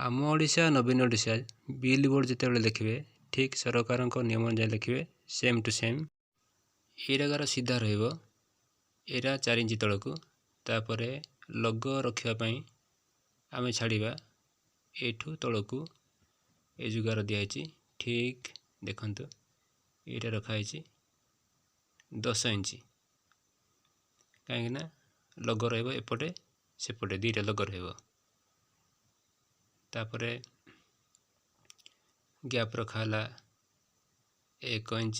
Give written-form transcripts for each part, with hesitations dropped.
ଆମ ଓଡ଼ିଶା, ନବୀନ Odisha bill board ଯେତେବେଳେ ଲେଖିବେ, ଠିକ୍ ସରକାରଙ୍କ ନିୟମ ଅନୁଯାୟୀ ଲେଖିବେ, ସେମ୍ ଟୁ ସେମ୍। ଏଇଟା ଗାର ସିଧା ରହିବ, ଏଇଟା 4 ଇଞ୍ଚ ତଳକୁ। ତାପରେ ଲୋଗୋ ରଖିବା ପାଇଁ ଆମେ ଛାଡ଼ିବା ଏଇଠୁ ତଳକୁ। ଏ ଯେଉଁ ଗାର ଦିଆହେଇଛି, ଠିକ୍ ଦେଖନ୍ତୁ, ଏଇଟା ରଖାହେଇଛି 10 ଇଞ୍ଚ, କାହିଁକିନା ଲୋଗୋ ରହିବ ଏପଟେ ସେପଟେ, ଦୁଇଟା ଲୋଗୋ ରହିବ। ତାପରେ ଗ୍ୟାପ୍ ରଖା ହେଲା 1 ଇଞ୍ଚ।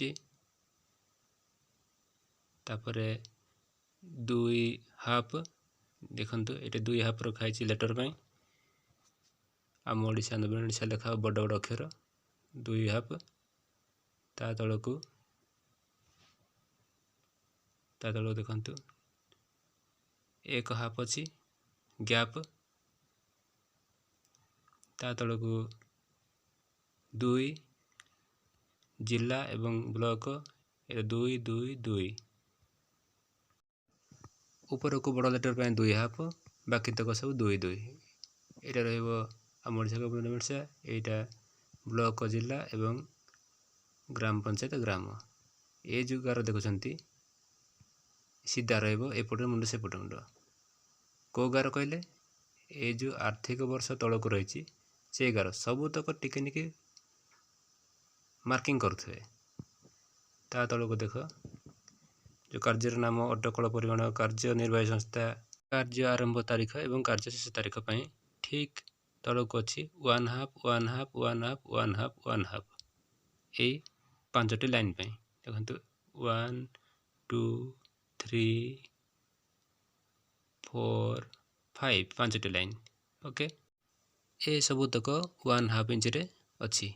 ତାପରେ ଦୁଇ ହାଫ୍, ଦେଖନ୍ତୁ, ଏଇଟା ଦୁଇ ହାଫ୍ ରଖା ହେଇଛି ଲେଟର୍ ପାଇଁ। ଆମ ଓଡ଼ିଶା, ନବୀନ ଓଡ଼ିଶା ଲେଖା ବଡ଼ ବଡ଼ ଅକ୍ଷର, ଦୁଇ ହାଫ୍। ତା ତଳକୁ ଦେଖନ୍ତୁ, ଏକ ହାଫ୍ ଅଛି ଗ୍ୟାପ୍। ତା ତଳକୁ ଦୁଇ, ଜିଲ୍ଲା ଏବଂ ବ୍ଲକ, ଏ 2, 2, 2। ଉପରକୁ ବଡ଼ ଲେଟର୍ ପାଇଁ ଦୁଇ ହାଫ୍, ବାକି ତକ ସବୁ 2, 2। ଏଇଟା ରହିବ ଆମ ଓଡ଼ିଶା, ଓଡ଼ିଶା। ଏଇଟା ବ୍ଲକ, ଜିଲ୍ଲା ଏବଂ ଗ୍ରାମ ପଞ୍ଚାୟତ, ଗ୍ରାମ। ଏ ଯେଉଁ ଗାର ଦେଖୁଛନ୍ତି, ସିଧା ରହିବ, ଏପଟେ ମୁଣ୍ଡ ସେପଟେ ମୁଣ୍ଡ। କେଉଁ ଗାର କହିଲେ, ଏ ଯେଉଁ ଆର୍ଥିକ ବର୍ଷ ତଳକୁ ରହିଛି ସେ ଗାର। ସବୁତକ ଟିକେ ଟିକେ ମାର୍କିଂ କରୁଥିବେ। ତା ତଳକୁ ଦେଖ, ଯେଉଁ କାର୍ଯ୍ୟର ନାମ, ଅଟକଳ ପରିମାଣ, କାର୍ଯ୍ୟ ନିର୍ବାହୀ ସଂସ୍ଥା, କାର୍ଯ୍ୟ ଆରମ୍ଭ ତାରିଖ ଏବଂ କାର୍ଯ୍ୟ ଶେଷ ତାରିଖ ପାଇଁ ଠିକ୍ ତଳକୁ ଅଛି one half, one half, one half, one half, one half, ଏଇ ପାଞ୍ଚଟି ଲାଇନ୍ ପାଇଁ। ଦେଖନ୍ତୁ, 1, 2, 3, 4, 5, ପାଞ୍ଚଟି ଲାଇନ୍। ଓକେ, ଏ ସବୁତକ ୱାନ୍ ହାଫ୍ ଇଞ୍ଚରେ ଅଛି,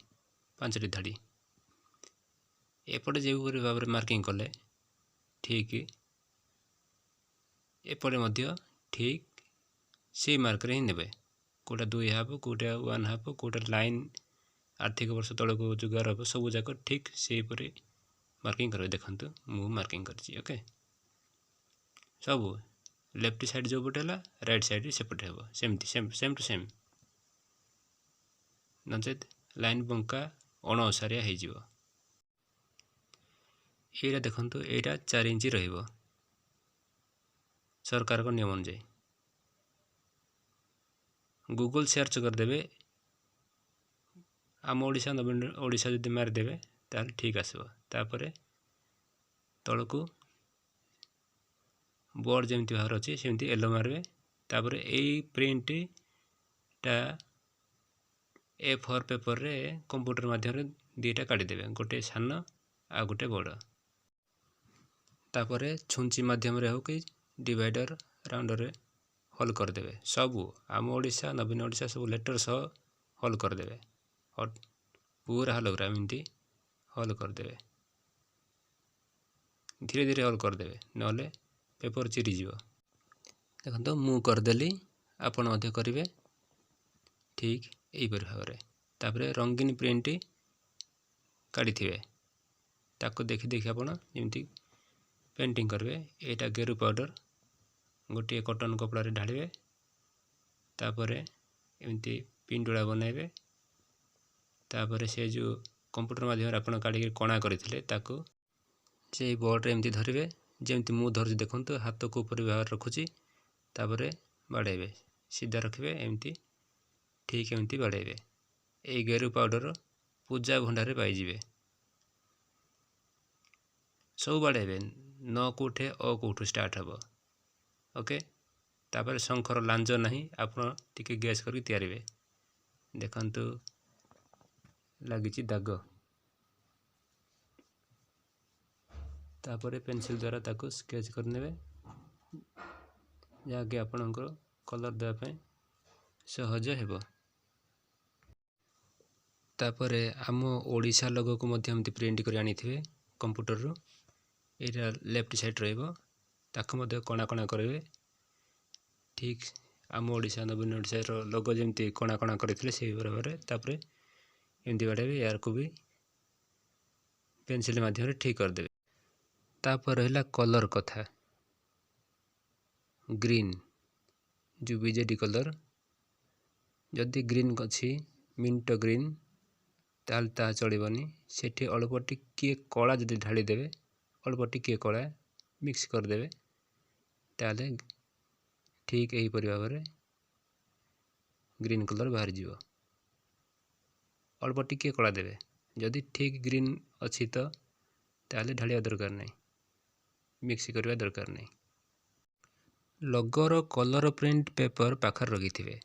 ପାଞ୍ଚଟି ଧାଡ଼ି। ଏପଟେ ଯେଉଁପରି ଭାବରେ ମାର୍କିଂ କଲେ, ଠିକ୍ ଏପଟେ ମଧ୍ୟ ଠିକ୍ ସେଇ ମାର୍କରେ ହିଁ ନେବେ। କେଉଁଟା ଦୁଇ ହାଫ୍, କେଉଁଟା ୱାନ୍ ହାଫ୍, କେଉଁଟା ଲାଇନ୍ ଆର୍ଥିକ ବର୍ଷ ତଳକୁ ଯୋଗାର ହେବ, ସବୁ ଯାକ ଠିକ୍ ସେହିପରି ମାର୍କିଂ କରିବେ। ଦେଖନ୍ତୁ, ମୁଁ ମାର୍କିଂ କରିଛି। ଓକେ, ସବୁ ଲେଫ୍ଟ ସାଇଡ଼୍ ଯେଉଁ ପଟେ ହେଲା, ରାଇଟ୍ ସାଇଡ଼୍ ସେପଟେ ହେବ ସେମିତି, ସେମ୍ ସେମ୍ ଟୁ ସେମ୍। ନଚେତ୍ ଲାଇନ୍ ବଙ୍କା ଅଣଓସାରିଆ ହେଇଯିବ। ଏଇଟା ଦେଖନ୍ତୁ, ଏଇଟା 4 ଇଞ୍ଚ ରହିବ ସରକାରଙ୍କ ନିୟମ ଅନୁଯାୟୀ। ଗୁଗଲ ସର୍ଚ୍ଚ କରିଦେବେ, ଆମ ଓଡ଼ିଶା, ନବୀନ ଓଡ଼ିଶା ଯଦି ମାରିଦେବେ, ତାହେଲେ ଠିକ୍ ଆସିବ। ତାପରେ ତଳକୁ ବୋର୍ଡ଼ ଯେମିତି ଭାବରେ ଅଛି, ସେମିତି ୟେଲୋ ମାରିବେ। ତାପରେ ଏଇ ପ୍ରିଣ୍ଟଟା ଏ ଫୋର୍ ପେପରରେ କମ୍ପ୍ୟୁଟର ମାଧ୍ୟମରେ ଦୁଇଟା କାଢ଼ିଦେବେ, ଗୋଟେ ସାନ ଆଉ ଗୋଟେ ବଡ଼। ତାପରେ ଛୁଞ୍ଚି ମାଧ୍ୟମରେ ହେଉ କି ଡିଭାଇଡ଼ର ରାଉଣ୍ଡରେ ହୋଲ୍ କରିଦେବେ। ସବୁ ଆମ ଓଡ଼ିଶା, ନବୀନ ଓଡ଼ିଶା ସବୁ ଲେଟର୍ ସହ ହୋଲ୍ କରିଦେବେ। ପୁରା ହୋଲୋଗ୍ରାମ ଏମିତି ହୋଲ୍ କରିଦେବେ। ଧୀରେ ଧୀରେ ହୋଲ୍ କରିଦେବେ, ନହେଲେ ପେପର ଚିରିଯିବ। ଦେଖନ୍ତୁ, ମୁଁ କରିଦେଲି, ଆପଣ ମଧ୍ୟ କରିବେ ଠିକ୍ ଏହିପରି ଭାବରେ। ତାପରେ ରଙ୍ଗୀନ ପ୍ରିଣ୍ଟ କାଢ଼ିଥିବେ, ତାକୁ ଦେଖି ଦେଖି ଆପଣ ଯେମିତି ପେଣ୍ଟିଂ କରିବେ। ଏଇଟା ଗେରୁ ପାଉଡ଼ର ଗୋଟିଏ କଟନ୍ କପଡ଼ାରେ ଢାଳିବେ। ତାପରେ ଏମିତି ପିଣ୍ଡୁଳା ବନାଇବେ। ତାପରେ ସେ ଯେଉଁ କମ୍ପ୍ୟୁଟର ମାଧ୍ୟମରେ ଆପଣ କାଢ଼ିକି କଣା କରିଥିଲେ, ତାକୁ ସେଇ ବୋର୍ଡ଼ରେ ଏମିତି ଧରିବେ, ଯେମିତି ମୁଁ ଧରୁଛି ଦେଖନ୍ତୁ, ହାତକୁ ଉପରି ଭାବରେ ରଖୁଛି। ତାପରେ ବାଡ଼େଇବେ, ସିଧା ରଖିବେ ଏମିତି, ଠିକ୍ ଏମିତି ବାଡ଼େଇବେ। ଏଇ ଗେରୁ ପାଉଡ଼ର ପୂଜା ଭଣ୍ଡାରରେ ପାଇଯିବେ। ସବୁ ବାଡ଼େଇବେ, ନ କେଉଁଠି ଅ କେଉଁଠୁ ଷ୍ଟାର୍ଟ ହେବ। ଓକେ, ତାପରେ ଶଙ୍ଖର ଲାଞ୍ଜ ନାହିଁ, ଆପଣ ଟିକେ ଗେସ୍ କରିକି ତିଆରିବେ। ଦେଖନ୍ତୁ, ଲାଗିଛି ଦାଗ। ତାପରେ ପେନସିଲ୍ ଦ୍ୱାରା ତାକୁ ସ୍କେଚ୍ କରିନେବେ, ଯାହାକି ଆପଣଙ୍କର କଲର୍ ଦେବା ପାଇଁ ସହଜ ହେବ। ତାପରେ ଆମ ଓଡ଼ିଶା ଲୋଗୋକୁ ମଧ୍ୟ ଏମିତି ପ୍ରିଣ୍ଟ କରି ଆଣିଥିବେ କମ୍ପ୍ୟୁଟରରୁ। ଏଇଟା ଲେଫ୍ଟ ସାଇଡ଼୍ ରହିବ। ତାକୁ ମଧ୍ୟ କଣା କଣା କରିବେ, ଠିକ୍ ଆମ ଓଡ଼ିଶା, ନବୀନ ଓଡ଼ିଶାର ଲୋଗୋ ଯେମିତି କଣା କଣା କରିଥିଲେ, ସେହିପରି ଭାବରେ। ତାପରେ ଏମିତି ବାଡ଼େଇବେ, ଏହାକୁ ବି ପେନସିଲ୍ ମାଧ୍ୟମରେ ଠିକ୍ କରିଦେବେ। ତାପରେ ରହିଲା କଲର୍ କଥା। ଗ୍ରୀନ୍ ଯେଉଁ ବିଜେଡ଼ି କଲର୍, ଯଦି ଗ୍ରୀନ୍ ଅଛି ମିଣ୍ଟ ଗ୍ରୀନ୍ ତାହେଲେ ତାହା ଚଳିବନି। ସେଠି ଅଳ୍ପ ଟିକିଏ କଳା ଯଦି ଢାଳିଦେବେ, ଅଳ୍ପ ଟିକିଏ କଳା ମିକ୍ସ କରିଦେବେ, ତାହେଲେ ଠିକ୍ ଏହିପରି ଭାବରେ ଗ୍ରୀନ୍ କଲର୍ ବାହାରିଯିବ। ଅଳ୍ପ ଟିକିଏ କଳା ଦେବେ। ଯଦି ଠିକ୍ ଗ୍ରୀନ୍ ଅଛି ତ ତାହେଲେ ଢାଳିବା ଦରକାର ନାହିଁ, ମିକ୍ସ କରିବା ଦରକାର ନାହିଁ। ଲୋଗୋର କଲର୍ ପ୍ରିଣ୍ଟ ପେପର୍ ପାଖରେ ରଖିଥିବେ,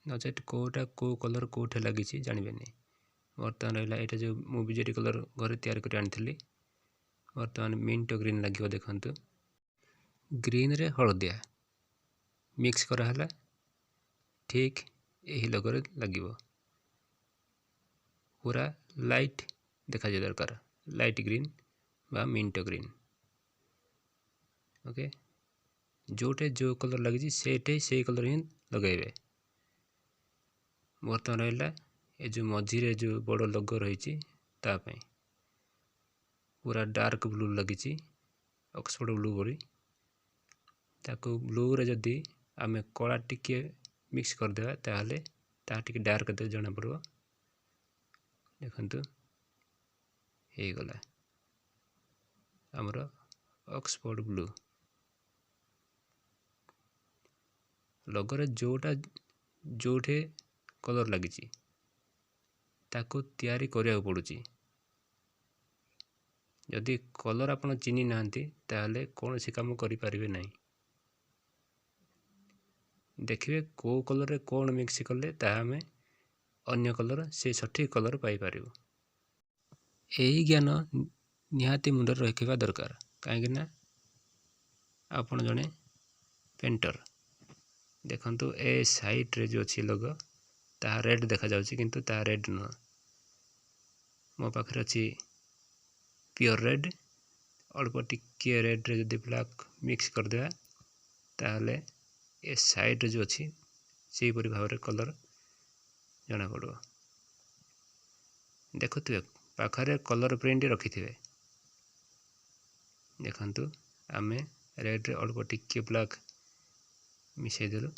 ନଚେତ୍ କେଉଁଟା କେଉଁ କଲର୍ କେଉଁଠି ଲାଗିଛି ଜାଣିବେନି। ବର୍ତ୍ତମାନ ରହିଲା ଏଇଟା ଯେଉଁ ମୁଁ ବିଜେଡ଼ି କଲର୍ ଘରେ ତିଆରି କରି ଆଣିଥିଲି, ବର୍ତ୍ତମାନ ମିଣ୍ଟ ଗ୍ରୀନ୍ ଲାଗିବ। ଦେଖନ୍ତୁ ଗ୍ରୀନ୍ରେ ହଳଦିଆ ମିକ୍ସ କରାହେଲା, ଠିକ୍ ଏହି ଲୋଗୋରେ ଲାଗିବ। ପୁରା ଲାଇଟ୍ ଦେଖାଯିବା ଦରକାର, ଲାଇଟ୍ ଗ୍ରୀନ୍ ବା ମିଣ୍ଟ ଗ୍ରୀନ୍। ଓକେ, ଯେଉଁଠି ଯେଉଁ କଲର୍ ଲାଗିଛି ସେଇଠି ସେଇ କଲର୍ ହିଁ ଲଗାଇବେ। ବର୍ତ୍ତମାନ ରହିଲା ଏ ଯେଉଁ ମଝିରେ ଯେଉଁ ବଡ଼ ଲୋଗୋ ରହିଛି ତା ପାଇଁ ପୁରା ଡାର୍କ ବ୍ଲୁ ଲାଗିଛି, ଅକ୍ସଫୋର୍ଡ଼ ବ୍ଲୁ ପରି। ତାକୁ ବ୍ଲୁରେ ଯଦି ଆମେ କଳା ଟିକିଏ ମିକ୍ସ କରିଦେବା ତାହେଲେ ତାହା ଟିକେ ଡାର୍କ ଜଣାପଡ଼ିବ। ଦେଖନ୍ତୁ ହେଇଗଲା ଆମର ଅକ୍ସଫୋର୍ଡ଼ ବ୍ଲୁ। ଲୋଗୋରେ ଯେଉଁଟା ଯେଉଁଠି କଲର୍ ଲାଗିଛି ତାକୁ ତିଆରି କରିବାକୁ ପଡ଼ୁଛି। ଯଦି କଲର୍ ଆପଣ ଚିହ୍ନି ନାହାନ୍ତି ତାହେଲେ କୌଣସି କାମ କରିପାରିବେ ନାହିଁ। ଦେଖିବେ କେଉଁ କଲର୍ରେ କ'ଣ ମିକ୍ସ କଲେ ତାହା ଆମେ ଅନ୍ୟ କଲର୍ ସେ ସଠିକ୍ କଲର୍ ପାଇପାରିବୁ। ଏହି ଜ୍ଞାନ ନିହାତି ମୁଣ୍ଡରେ ରଖିବା ଦରକାର, କାହିଁକିନା ଆପଣ ଜଣେ ପେଣ୍ଟର। ଦେଖନ୍ତୁ ଏ ସାଇଡ଼୍ରେ ଯେଉଁ ଅଛି ଲୋଗୋ ତାହା ରେଡ଼୍ ଦେଖାଯାଉଛି, କିନ୍ତୁ ତାହା ରେଡ଼୍ ନୁହଁ। ମୋ ପାଖରେ ଅଛି ପିଓର ରେଡ଼୍। ଅଳ୍ପ ଟିକିଏ ରେଡ଼୍ରେ ଯଦି ବ୍ଲାକ୍ ମିକ୍ସ କରିଦେବା ତାହେଲେ ଏ ସାଇଡ଼୍ରେ ଯେଉଁ ଅଛି ସେହିପରି ଭାବରେ କଲର୍ ଜଣାପଡ଼ିବ। ଦେଖୁଥିବେ ପାଖରେ କଲର୍ ପ୍ରିଣ୍ଟ ରଖିଥିବେ। ଦେଖନ୍ତୁ ଆମେ ରେଡ଼୍ରେ ଅଳ୍ପ ଟିକିଏ ବ୍ଲାକ୍ ମିଶାଇ ଦେଲୁ,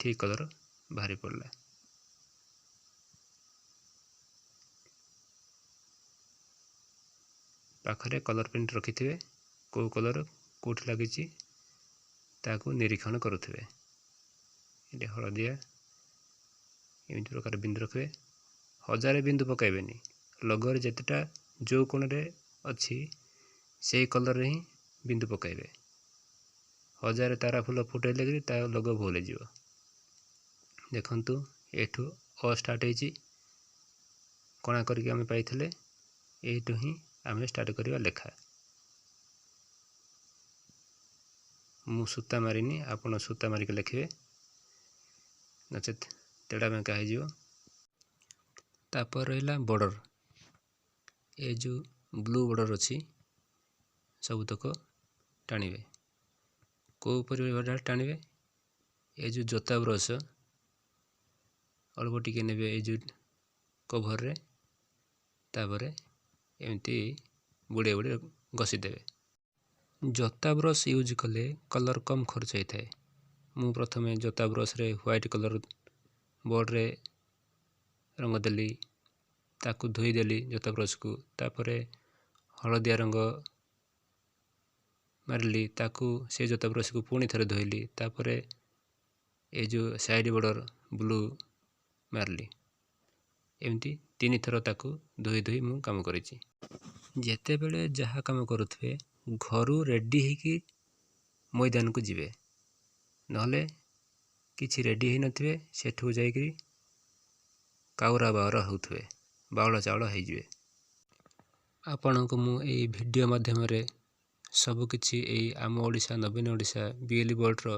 ଠିକ୍ କଲର୍ ବାହାରି ପଡ଼ିଲା। ପାଖରେ କଲର୍ ପ୍ରିଣ୍ଟ ରଖିଥିବେ, କେଉଁ କଲର୍ କେଉଁଠି ଲାଗିଛି ତାକୁ ନିରୀକ୍ଷଣ କରୁଥିବେ। ଏଠି ହଳଦିଆ ଏମିତି ପ୍ରକାର ବିନ୍ଦୁ ରଖିବେ। ହଜାରେ ବିନ୍ଦୁ ପକାଇବେନି, ଲୋଗୋରେ ଯେତେଟା ଯେଉଁ କୋଣରେ ଅଛି ସେଇ କଲର୍ରେ ହିଁ ବିନ୍ଦୁ ପକାଇବେ। ହଜାରେ ତାରା ଫୁଲ ଫୁଟାଇଲେ କି ତା ଲୋଗୋ ଭୁଲ ହେଇଯିବ। ଦେଖନ୍ତୁ ଏଠୁ ଅ ଷ୍ଟାର୍ଟ ହେଇଛି, କଣା କରିକି ଆମେ ପାଇଥିଲେ, ଏଇଠୁ ହିଁ ଆମେ ଷ୍ଟାର୍ଟ କରିବା ଲେଖା। ମୁଁ ସୂତା ମାରିନି, ଆପଣ ସୂତା ମାରିକି ଲେଖିବେ, ନଚେତ୍ ତେଢ଼ା ବେଙ୍କା ହେଇଯିବ। ତାପରେ ରହିଲା ବର୍ଡ଼ର। ଏ ଯେଉଁ ବ୍ଲୁ ବର୍ଡ଼ର ଅଛି ସବୁତକ ଟାଣିବେ। କେଉଁ ପରି ଟାଣିବେ? ଏ ଯେଉଁ ଜୋତା ବ୍ରସ୍ ଅଳ୍ପ ଟିକେ ନେବେ ଏଇ ଯେଉଁ କଭରରେ, ତାପରେ ଏମିତି ବୁଡ଼େଇ ବୁଡ଼େଇ ଘଷିଦେବେ। ଜୋତା ବ୍ରସ୍ ୟୁଜ୍ କଲେ କଲର୍ କମ୍ ଖର୍ଚ୍ଚ ହେଇଥାଏ। ମୁଁ ପ୍ରଥମେ ଜୋତା ବ୍ରସ୍ରେ ହ୍ୱାଇଟ୍ କଲର୍ ବୋର୍ଡ଼ରେ ରଙ୍ଗ ଦେଲି, ତାକୁ ଧୋଇଦେଲି ଜୋତା ବ୍ରସ୍କୁ, ତାପରେ ହଳଦିଆ ରଙ୍ଗ ମାରିଲି, ତାକୁ ସେ ଜୋତା ବ୍ରସ୍କୁ ପୁଣି ଥରେ ଧୋଇଲି, ତାପରେ ଏ ଯେଉଁ ସାଇଡ଼୍ ବର୍ଡ଼ର ବ୍ଲୁ ମାରିଲି। ଏମିତି 3 ଥର ତାକୁ ଧୋଇ ଧୋଇ ମୁଁ କାମ କରିଛି। ଯେତେବେଳେ ଯାହା କାମ କରୁଥିବେ ଘରୁ ରେଡ଼ି ହେଇକି ମଇଦାନକୁ ଯିବେ, ନହେଲେ କିଛି ରେଡ଼ି ହେଇନଥିବେ, ସେଠୁ ଯାଇକରି କାଉରା ବାଉରା ହେଉଥିବେ, ବାଉଳା ଚାଉଳ ହେଇଯିବେ। ଆପଣଙ୍କୁ ମୁଁ ଏଇ ଭିଡ଼ିଓ ମାଧ୍ୟମରେ ସବୁକିଛି ଏଇ ଆମ ଓଡ଼ିଶା ନବୀନ ଓଡ଼ିଶା ବିଏଲ୍ ବୋର୍ଡ଼ର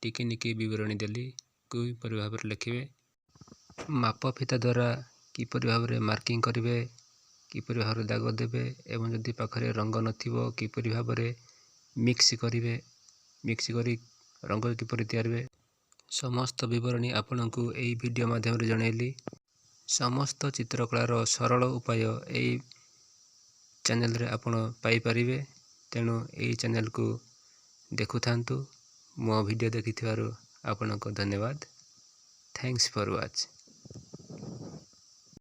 ଟିକିନିକି ବିବରଣୀ ଦେଲି, କିପରି ଭାବରେ ଲେଖିବେ, ମାପ ଫିତା ଦ୍ୱାରା କିପରି ଭାବରେ ମାର୍କିଂ କରିବେ, କିପରି ଭାବରେ ଦାଗ ଦେବେ, ଏବଂ ଯଦି ପାଖରେ ରଙ୍ଗ ନଥିବ କିପରି ଭାବରେ ମିକ୍ସ କରିବେ, ମିକ୍ସ କରି ରଙ୍ଗ କିପରି ତିଆରିବେ, ସମସ୍ତ ବିବରଣୀ ଆପଣଙ୍କୁ ଏଇ ଭିଡ଼ିଓ ମାଧ୍ୟମରେ ଜଣାଇଲି। ସମସ୍ତ ଚିତ୍ରକଳାର ସରଳ ଉପାୟ ଏଇ ଚ୍ୟାନେଲରେ ଆପଣ ପାଇପାରିବେ। ତେଣୁ ଏଇ ଚ୍ୟାନେଲକୁ ଦେଖୁଥାନ୍ତୁ। ମୋ ଭିଡ଼ିଓ ଦେଖିଥିବାରୁ ଆପଣଙ୍କୁ ଧନ୍ୟବାଦ। Thanks for watch.